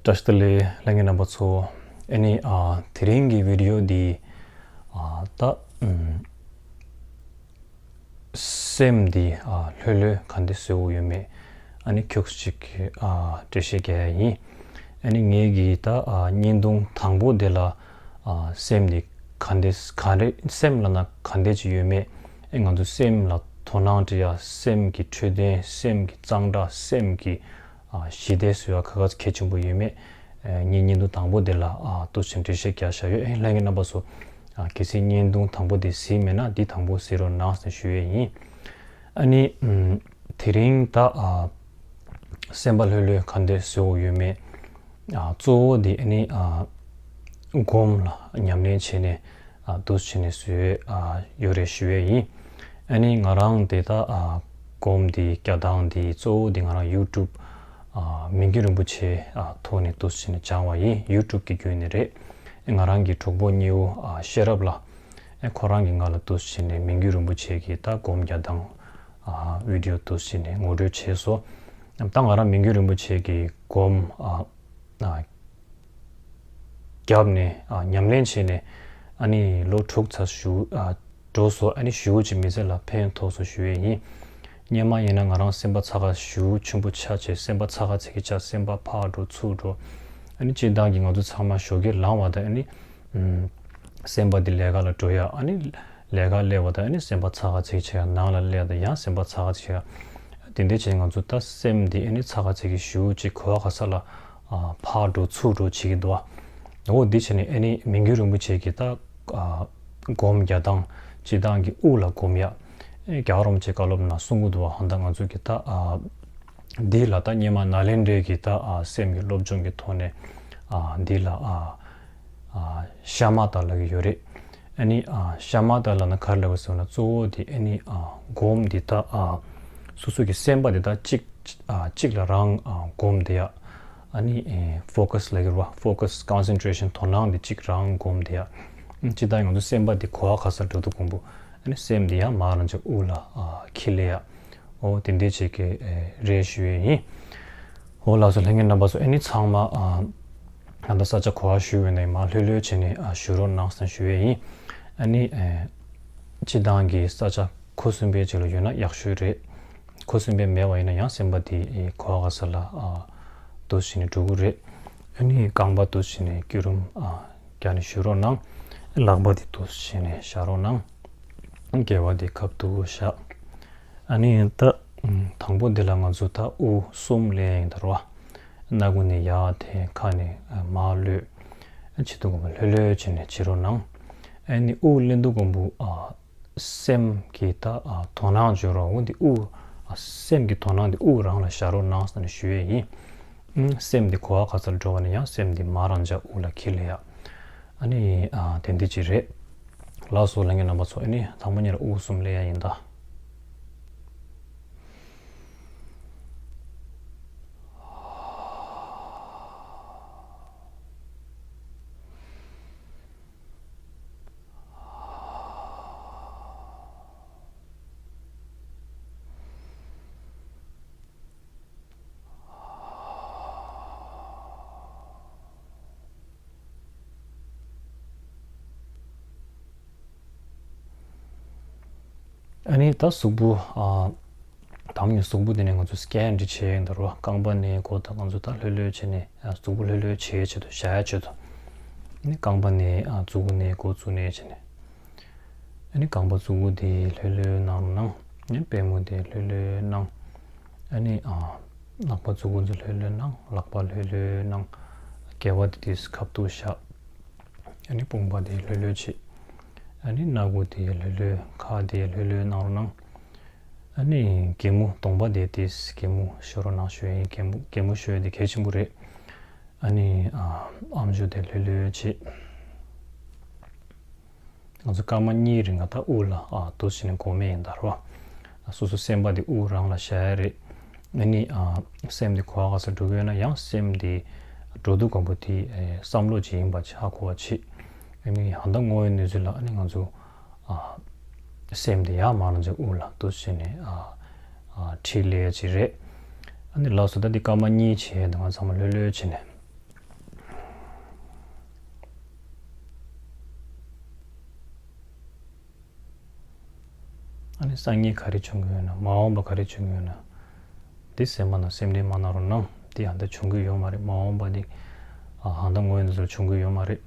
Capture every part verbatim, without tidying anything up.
བཀྲ་ཤིས་བདེ་ལེགས། ལྷན་རྒྱས་རྣམ་པ་ཚོ། ཨ་ནི་ཨ་དེ་རིང་གི་བི་ཌི་ཡོ་འདི་ཨ་ད་ཨམ་སེམས་འདི་ཨ་ལྷོད་ལྷོད་ག་འདྲ་བཟོ་དགོས་ཡོད་མེད། ཨ་ནི་ཁྱུག་ཅིག་ཨ་འགྲེལ་བཤད་རྒྱག་ཡ་ཡིན། ཨ་ནི་ངེད་ཀྱི་ད་ཨ་བརྙན་ཐུང་དང་པོ་དེ་ལ་ཨ་སེམས་འདི་ག་འདྲ་ག་རེ་སེམས་ལབ་ན་ག་འདྲ་ཅིག་ཡོད་མེད། ཨེ་ང་ཚོ་སེམས་ལ་དོ་སྣང་སྤྲད་ཡ། སེམས་ཀྱི་འཕྲོད་བསྟེན། སེམས་ཀྱི་གཙང་སྦྲ། སེམས་ཀྱི་ཨ་ཞི་བདེ་བཟོ་ཡ་ག་ག་གལ་ཆེན་པོ་ཡོད་མེད། ཨེ་ངས་བརྙན་ཐུང་དང་པོ་དེ་ལ་ཨ་ཏོག་ཙམ་འགྲེལ་བཤད་རྒྱག་བཞག་ཡོད། ཨེ་ལྷན་རྒྱས་རྣམ་པ་ཚོ་ཨ་གལ་སྲིད་བརྙན་ཐུང་དང་པོ་དེ་གཟིགས་མེད་ན་འདི་དང་པོ་གཟིགས་རོགས་གནང་ཟེར་ཞུ་ཡས་ཡིན། ཨ་ནི་ཨམ་དེ་རིང་ད་ཨ་སེམས་པ་ལྷོད་ལྷོད་ག་འདྲ་བཟོ་དགོས་ཡོད་མེད། ཨ་གཙོ་བོ་དེ་ཨ་ནི་ཨ་སྒོམ་ལ་ཉམས་ལེན་བྱས་ནས་ཨ་འདུག་བྱས་ནས་བཟོས་ཨ་ཡོད་རེད་ཞུ་ཡས་ཡིན། ཨ་ནི་ང་རང་དེ་ད་ཨ་སྒོམ་དེ་རྒྱག་སྟངས་དེ་གཙོ་བོ་དེ་ང་རང་ཡུ་ཊུབ་ཨ་མི་འགྱུར་རིན་པོ་ཆེ་ཨ་ཐོག་ནས་འདུག་བྱས་ནས་སྦྱངས་པ་ཡིན། ཡུ་ཊུབ་གི་བརྒྱུད་ནས་རེད། ཨ་ང་རང་གི་གྲོགས་པོ་གཉིས་པོ་ཨ་ཤེས་རབ་ལགས། ཨ་ཁོ་རང་གིས་ང་ལ་འདུག་བྱས་ནས་མི་འགྱུར་རིན་པོ་ཆེ་གི་ད་སྒོམ་རྒྱག་སྟངས་ཨ་བི་ཌི་ཡོ་འདུག་བྱས་ནས་ངོ་སྤྲོད་བྱས་སོང་། ད་ང་རང་མི་འགྱུར་རིན་པོ་ཆེ་གི་སྒོམ་ཨ་ཨ་བརྒྱབ་ནས་ཨ་ཉམས་ལེན་བྱས་ནས་ཨ་ནི་ལོ་དྲུག་ཙམ་བཞུགས་ཨ་འགྲོ་སོང་། ཨ་ནི་ཞེ་པོ་ཅིག་མི་ཚེ་ལ་ཕན་ཐོགས་སོང་ཞུ་ཡས་ཡིན། སྔོན་མ་ཡིན་ན་ང་རང་སེམས་པ་ཚ་ག་ཞེ་པོ་ཆེན་པོ་ཆགས་བྱས། སེམས་པ་ཚ་ག་ཚ་གི་ཆགས། སེམས་པ་ཕར་འགྲོ་ཚུར་འགྲོ། ཨ་ནི་སྤྱིར་བཏང་གི་ང་ཚོ་ཚང་མ་ཞོགས་ཀས་ལངས་པ་དང་ཨ་ནི་ཨམ་སེམས་པ་འདི་ལས་ཀ་ལ་འགྲོ་ཡ། ཨ་ནི་ལས་ཀ་སླེབས་པ་དང་ཨ་ནི་སེམས་པ་ཚ་ག་ཚ་གི་ཆགས་ཡ། ནང་ལ་སླེབས་དང་ཡང་སེམས་པ་ཚ་ག་ཚ་གི་ཆགས་ཡ། དེ་འདྲ་བྱས་ང་ཚོ་ད་སེམས་འདི་ཨ་ནི་ཚ་ག་ཚ་གི་ཞེ་པོ་ཅིག་ག་བ་ག་ས་ལ་ཨ་ཕར་འགྲོ་ཚུར་འགྲོ་བྱེད་ཀྱི་འདུག་བ། འོ་འདི་བྱས་ནས་ཨ་ནི་མི་འགྱུར་རིན་པོ་ཆེ་གིས་ད་ཨ་སྒོམ་རྒྱག་སྟངས། སྤྱིར་བཏང་གི་དབུགས་ལ་སྒོམ་ཡ། ཨེ་རྒྱལ་བ་རིན་པོ་ཆེའི་བཀའ་སློབ་ནང་གསུང་གི་འདུག་བ། ཧང་ད་ང་ཚོ་གི་ད་ཨ་འདི་ལ་ད་སྔོན་མ་ནཱ་ལེནྡྲའི་གི་ད་ཨ་སེམས་ཀྱི་སློབ་སྦྱོང་གི་ཐོག་ནས་ཨ་འདི་ལ་ཨ་ཨ་ཤ་མ་ཏ་ལབ་ཀྱི་ཡོད་རེད། ཨ་ནི་ཨ་ཤ་མ་ཏ་ལབ་ན་ག་རེ་ལབ་ཟེར་ན་གཙོ་བོ་དེ་ཨ་ནི་ཨ་སྒོམ་འདི་ད་ཨ་སོ་སོ་གི་སེམས་པ་འདི་ད་གཅིག་ཨ་གཅིག་ལ་རང་ཨ་སྒོམ་བསྡད་ཡ། ཨ་ནི་ཨེ་ཕོ་ཀ་སི་ལབ་ཀྱི་རེད་བ། ཕོ་ཀ་སི། ཀོན་སེན་ཊྲེ་ཤན། དོ་སྣང་འདི་གཅིག་རང་སྒོམ་བསྡད་ཡ། ཨ་ཅི་ད་ང་ཚོ་སེམས་པ་འདི་ག་བ་ག་ས་འགྲོ་དུས་གོང་པོ་ཨ་ནི་སེམས་འདི་ཡང་མ་རང་ཅག་དབུགས་ལ་ཨ་འཁྱེར་སླེབས་ཡ། འོ་དེ་འདྲ་བྱེད་ཀྱི་ཨེ་རེད་ཞུ་ཡས་ཡིན། འོ་ལགས་སོ། ལྷན་རྒྱས་རྣམ་པ་ཚོ་ཨ་ནི་ཚང་མ་ཨ་ད་ལྟ་ས་ཆ་ག་བ་བཞུགས་ཡོད་ན་མར་ལྷོད་ལྷོད་བྱས་ནས་ཨ་བཞུགས་རོགས་གནང་ཟེར་ཞུ་ཡས་ཡིན། ཨ་ནི་ཨེ་སྤྱིར་བཏང་གི་ས་ཆ་ཁུ་སིམ་པའི་ཅིག་ལ་ཡོད་ན་ཡག་ཤོས་རེད། ཁུ་སིམ་པའི་མེད་པ་ཡིན་ན་ཡང་སེམས་པ་དེ་ཨེ་ག་བ་ག་ས་ལ་ཨ་འདུག་བྱས་ནས་འགྲོ་གི་རེད། ཨ་ནི་རྐང་པ་འདུག་བྱས་ནས་སྐྱིལ་ཀྲུང་ཨ་རྒྱག་ནས་བཞུགས་རོགས་གནང་། ལག་པ་དེ་འདུག་བྱས་ནས་བཞག་རོགས་གནང་། སྐེད་པ་དེ་ཁ་ཐུག་བཞག། ཨ་ནི་ད་དང་པོ་འདི་ལ་ང་ཚོ་ད་དབུགས་གསུམ་ལེན་ཡིན་ད་རེད་བ། སྣ་ཁུག་ནས་ཡར་འཐེན། ཁ་ནས་མར་གློད། ཨ་བྱེད་དུས་གོང་པོ་ལྷོད་ལྷོད་བྱས་ནས་བྱེད་རོགས་གནང་། ཨ་ནི་དབུགས་ལེན་དུས་གོང་པོ་ཨ་སེམས་ཀྱི་ད་ཨ་དོ་སྣང་འཇུག་རོགས། འོ་འདི་དབུགས་ཨ་སེམས་ཀྱི་དོ་སྣང་འདི་དབུགས་རང་ལ་བཞག་རོགས་གནང་ཟེར་ནས་ཞུ་ཡས་ཡིན། ཨུམ་སེམས་འདི་ག་བ་ག་ས་ལ་འགྲོ་བ་ན་ཡང་སེམས་འདི་མར་རང་ཅག་དབུགས་ལ་འཁྱེར་སླེབས་ཡ། ཨ་ནི་ཨ་དེ་འདྲ་ཅིག་རེད། ལགས་སོ། ལྷན་རྒྱས་རྣམ་པ་ཚོ་ཨ་ནི་དང་པོ་ཉིད་ལ་དབུགས་གསུམ་ལེན་ཡ་ཡིན་ད། ཨ་ནི་ད་གཟུགས་པོ་ཨ་དང་པོ་ནས་གཟུགས་པོ་དེ་ནས་ང་ཚོ་སི་ཀེན་འདྲ་བྱས་ཡོང་ད་རོ། རྐང་པ་ནས་མགོ་དང་ང་ཚོ་ད་ལྷོད་ལྷོད་བྱས་ནས་ཨ་གཟུགས་པོ་ལྷོད་ལྷོད་བྱས་ཆེད་དུ་བཞག་ཡ་ཆེད་དུ། ཨ་ནི་རྐང་པ་ནས་ཨ་གཙུག་གུ་ནས་མགོ་གཙུག་ནས་བྱས་ནས། ཨ་ནི་རྐང་པ་གཙུག་གུ་དེ་ལྷོད་ལྷོད་གནང་རོགས་གནང་། ཨ་ནི་པུས་མོ་དེ་ལྷོད་ལྷོད་གནང་། ཨ་ནི་ཨ་ལག་པ་གཙུག་གུ་ཚོ་ལྷོད་ལྷོད་གནང་། ལག་པ་ལྷོད་ལྷོད་གནང་། སྐེད་པ་དེ་དེས་ཁ་ཐུག་བཞག། ཨ་ནི་དཔུང་པ་དེ་ལྷོད་ལྷོད་བྱེད། ཨ་ནི་སྣ་ཁུག་དེ་ལྷོད་ལྷོད། ཁ་དེ་ལྷོད་ལྷོད་གནང་རོགས་གནང་། ཨ་ནི་གད་མོ་གདོང་པ་དེ་དེས་གད་མོ་ཤོར་རོགས་གནང་ཞུ་ཡིན། གད་མོ་གད་མོ་ཤོར་ཡ་དེ་གལ་ཆེན་པོ་རེད། ཨ་ནི་ཨ་ཨམ་ཅོག་དེ་ལྷོད་ལྷོད་བྱེད། ང་ཚོ་སྐར་མ་གཉིས་རིང་ལ་ད་དབུགས་ལ་ཨ་འདུག་བྱས་ནས་སྒོམ་ཡས་ཡིན་ད་རོ། སོ་སོ་སེམས་པ་དེ་དབུགས་རང་ལ་བཞག་ཡ་རེད། ཨ་ནི་ཨ་སེམས་དེ་ག་བ་ག་ས་འགྲོ་གི་ཡོད་ན་ཡང་སེམས་དེ་འགྲོ་དུས་གོང་པོ་དེ་ཨེ་བསམ་བློ་ཅིག་ཡིན་པ་ཅིག་ཧ་གོ་བ་བྱེད། ཨ་ནི་ཧ་ད་དངོས་ཡོད་གནས་ཚུལ་ལ་ཨ་ནི་ང་ཚོ་ཨ་སེམས་དེ་ཡར་མར་ལ་ཅིག་དབུགས་ལ་འདུག་བྱས་ནས་ཨ་ཨ་འཁྲིད་སླེབས་ཡ་ཅིག་རེད། ཨ་ནི་ལགས་སོ། ད་འདི་སྐར་མ་གཉིས་བྱས་ད་ང་ཚང་མ་ལྷོད་ལྷོད་བྱས་ནས། སང་ཉིན་ག་རེ་བྱུང་གི་ཡོད་ན། མ་འོངས་པ་ག་རེ་བྱུང་གི་ཡོད་ན། འདི་སེམས་པ་ནང་སེམས་ཁྲལ་མ་གནང་རོགས་གནང་། འདི་ཧ་ད་བྱུང་གི་ཡོད་མ་རེད། མ་འོངས་པ་འདི་ཨ་ཧ་ད་ངོས་འདི་ཚོར་བྱུང་གི་ཡོད་མ་རེད།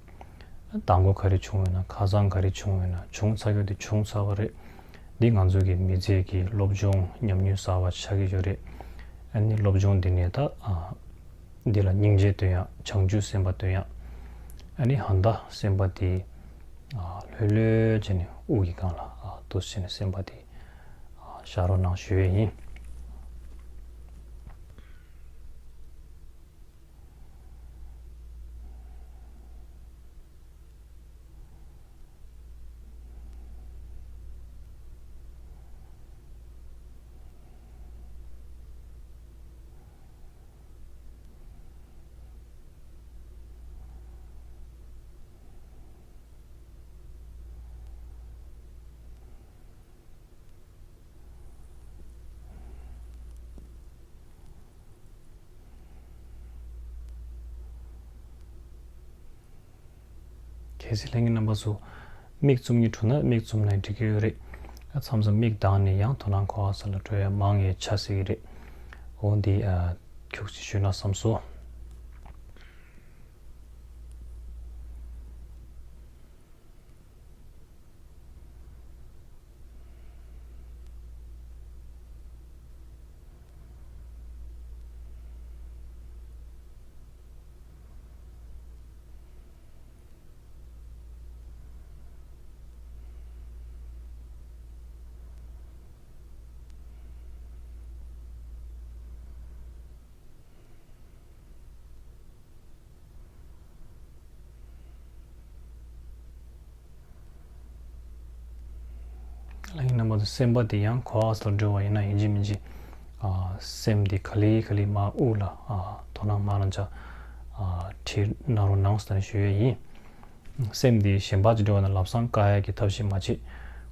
དང་པོ་ག་རེ་བྱུང་ཡོད་ན། ཁ་སང་ག་རེ་བྱུང་ཡོད་ན། བྱུང་ཚར་ཡོད་དེ་བྱུང་ཚར་བ་རེད། འདི་ང་ཚོ་གི་མི་ཚེ་གི་སློབ་སྦྱོང་ཉམས་མྱོང་གསར་བ་ཆགས་ཀྱི་ཡོད་རེད། ཨ་ནི་སློབ་སྦྱོང་འདི་ནས་ད་ཨ་འདི་ལ་སྙིང་རྗེ་སྟོན་ཡག་བྱང་ཆུབ་སེམས་དཔའ་སྟོན་ཡག་ཨ་ནི་ཧ་ད་སེམས་པ་འདི་ཨ་ལྷོད་ལྷོད་བྱས་ནས་དབུགས་ཀྱི་སྒང་ལ་ཨ་འདུག་བྱས་ནས་སེམས་པ་འདི་ཨ་བཞག་རོགས་གནང་ཞུ་ཡས་ཡིན། གལ་སྲིད་ལྷན་རྒྱས་རྣམ་པ་ཚོ་མིག་བཙུམ་སྙིང་བྲོ་ན་མིག་བཙུམ་ནས་འགྲིག་གི་ཡོད་རེད། མཚམས་མཚམས་མིག་གདངས་ནས་ཡང་དོ་སྣང་གོ་ས་ལ་འགྲོ་ཡ་མང་ཡས་ཆགས་སྲིད་ཀྱི་རེད། འོ་འདི་ཨ་ཁྱུག་ཅིག་ཞུས་ན་བསམ་སོང་། ལྷན་རྒྱས་རྣམ་པ་ཚོ་སེམས་པ་དེ་ཡང་གོ་ས་ལ་འགྲོ་བ་ཡིན་ན་ཡིན་གཅིག་མིན་གཅིག་ཨ་སེམས་དེ་ག་ལེ་ག་ལེ་མར་དབུགས་ལ་ཨ་དོ་སྣང་མར་རང་ཅག་ཨ་ཁྲིད་གནང་རོགས་གནང་ཟེར་ནས་ཞུ་ཡས་ཡིན། སེམས་འདི་གཞན་པ་ཅིག་འགྲོ་བ་ན་ལམ་སང་བཀག་ཡ་གི་ཐབས་ཤེས་མ་བྱེད།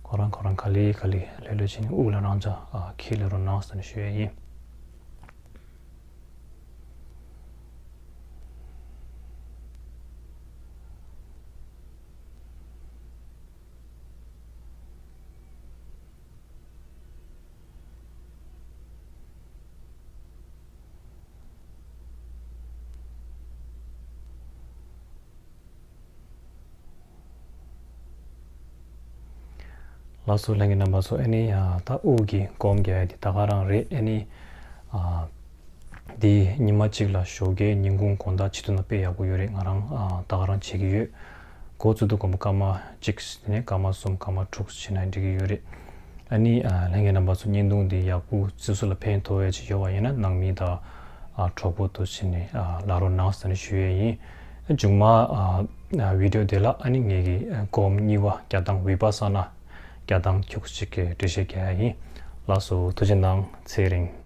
ཁོ་རང་ཁོ་རང་ག་ལེ་ག་ལེ་ལྷོད་ལྷོད་བྱས་ནས་དབུགས་ལ་རང་ཅག་ཨ་འཁྱེར་ལེ་རོགས་གནང་ཟེར་ནས་ཞུ་ཡས་ཡིན། ལགས་སོ་ལྷན་རྒྱས་རྣམ་པ་ཚོ། ཨ་ནི་ཨ་ད་དབུགས་ཀྱི་སྒོམ་རྒྱག་ཡ་དེ་ད་ག་རང་རེད། ཨ་ནི་ཨ་འདི་ཉི་མ་གཅིག་ལ་ཞོགས་ཀས་ཉིན་གུང་དགོང་དག་བྱེད་ཐུབ་ན་དཔེ་ཡག་པོ་ཡོད་རེད། ང་རང་ཨ་ད་ག་རང་བྱེད་ཀྱི་ཡོད། འགོ་བཙུགས་དུས་སྒོམ་སྐར་མ་གཅིག་དེ་ནས་སྐར་མ་གསུམ་སྐར་མ་དྲུག་བྱས་ན་འགྲིག་གི་ཡོད་རེད། ཨ་ནི་ཨ་ལྷན་རྒྱས་རྣམ་པ་ཚོ་བརྙན་ཐུང་འདི་ཡག་པོ་ཚོ་ཚོ་ལ་ཕན་ཐོགས་ཡ་ཅིག་ཡོད་པ་ཡིན་ན་ནང་མི་དང་ཨ་གྲོགས་པོ་དང་བྱས་ནས་ཨ་ལབ་རོགས་གནང་ཟེར་ནས་ཞུ་ཡས་ཡིན། མཇུག་མ་ཨ་ཨ་བི་ཌི་ཡོ་འདི་ལ་ཨ་ནི་ངེད་ཀྱི་ཨ་སྒོམ་གཉིས་པ་བརྒྱ་ཐམ་བི་པ་ས་ན་བརྒྱ་ཐམ་ཁྱུག་ཅིག་གི་འགྲེལ་བཤད་རྒྱག་ཡ་ཡིན། ལགས་སོ་ཐུགས་རྗེ་གནང་། ཚེ་རིང་།